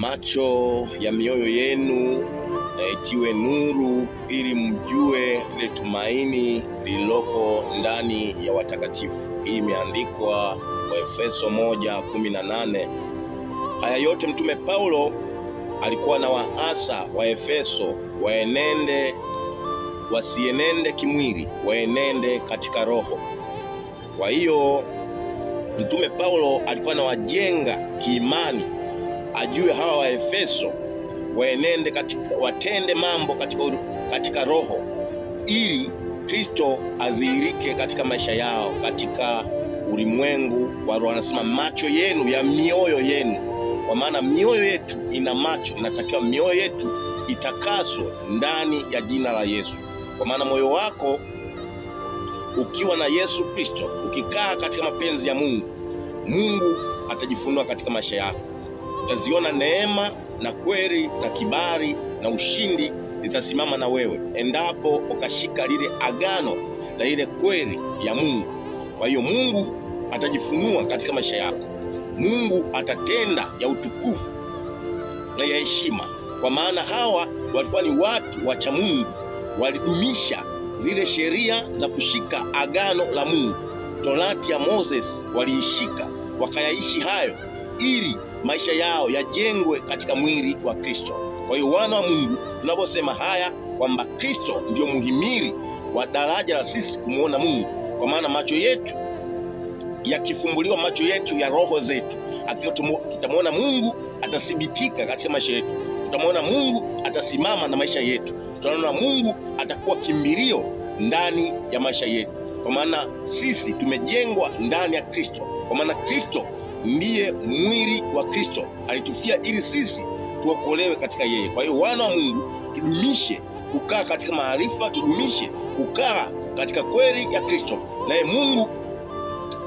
Macho ya mioyo yenu na itiwe nuru, ili mjue lile tumaini lililoko ndani ya watakatifu. Hii imeandikwa kwa Efeso 1:18. Haya yote Mtume Paulo alikuwa na waasa wa Efeso waenende, wasienende kimwili, waenende katika Roho. Kwa hiyo Mtume Paulo alikuwa anawajenga kiimani, ajue hawa wa Efeso waenende katika, watende mambo katika Roho ili Kristo adhihirike katika maisha yao, katika ulimwengu wa roho. Anasema macho yenu ya mioyo yenu, kwa maana mioyo yetu ina macho, inatakiwa mioyo yetu itakaswe ndani ya jina la Yesu, kwa maana moyo wako ukiwa na Yesu Kristo, ukikaa katika mapenzi ya Mungu, Mungu atajifunua katika maisha yako. Utaziona neema na kweli na kibali na ushindi litasimama na wewe endapo ukashika lile agano la ile kweli ya Mungu. Kwa hiyo Mungu atajifunua katika maisha yako. Mungu atatenda ya utukufu na ya heshima, kwa maana hawa walikuwa ni watu wacha Mungu, walidumisha zile sheria za kushika agano la Mungu. Torati ya Moses waliishika, wakayaishi hayo ili maisha yao yajengwe katika mwili wa Kristo. Kwa hiyo wana wa Mungu, tunaposema haya kwamba Kristo ndiyo muhimili wa daraja la sisi kumwona Mungu, kwa maana macho yetu yakifumbuliwa, macho yetu ya roho zetu, hakika tutamwona Mungu atathibitika katika maisha yetu, tutamwona Mungu atasimama na maisha yetu, tutaona Mungu atakuwa kimbilio ndani ya maisha yetu, kwa maana sisi tumejengwa ndani ya Kristo, kwa maana Kristo ndiye mwili wa Kristo, alitufia ili sisi tuokolewe katika yeye. Kwa hiyo wana wa Mungu, tudumishe kukaa katika maarifa, tudumishe kukaa katika kweli ya Kristo, naye Mungu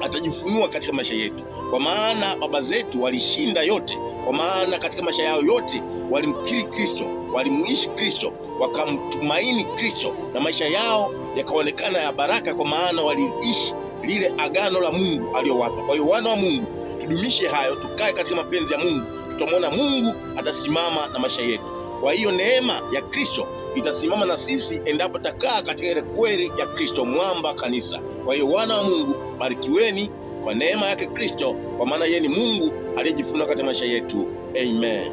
atajifunua katika maisha yetu, kwa maana baba zetu walishinda yote, kwa maana katika maisha yao yote walimkiri Kristo, walimuishi Kristo, wakamtumaini Kristo, na maisha yao yakaonekana ya baraka, kwa maana waliishi lile agano la Mungu aliyowapa. Kwa hiyo wana wa Mungu, tudumishe hayo, tukae katika mapenzi ya Mungu, tutamwona Mungu atasimama na maisha yetu. Kwa hiyo neema ya Kristo itasimama na sisi endapo takaa katika ile kweli ya Kristo, mwamba kanisa. Kwa hiyo wana wa Mungu, barikiweni kwa neema yake Kristo, kwa maana yeye ni Mungu aliyejifunua katika maisha yetu. Amen.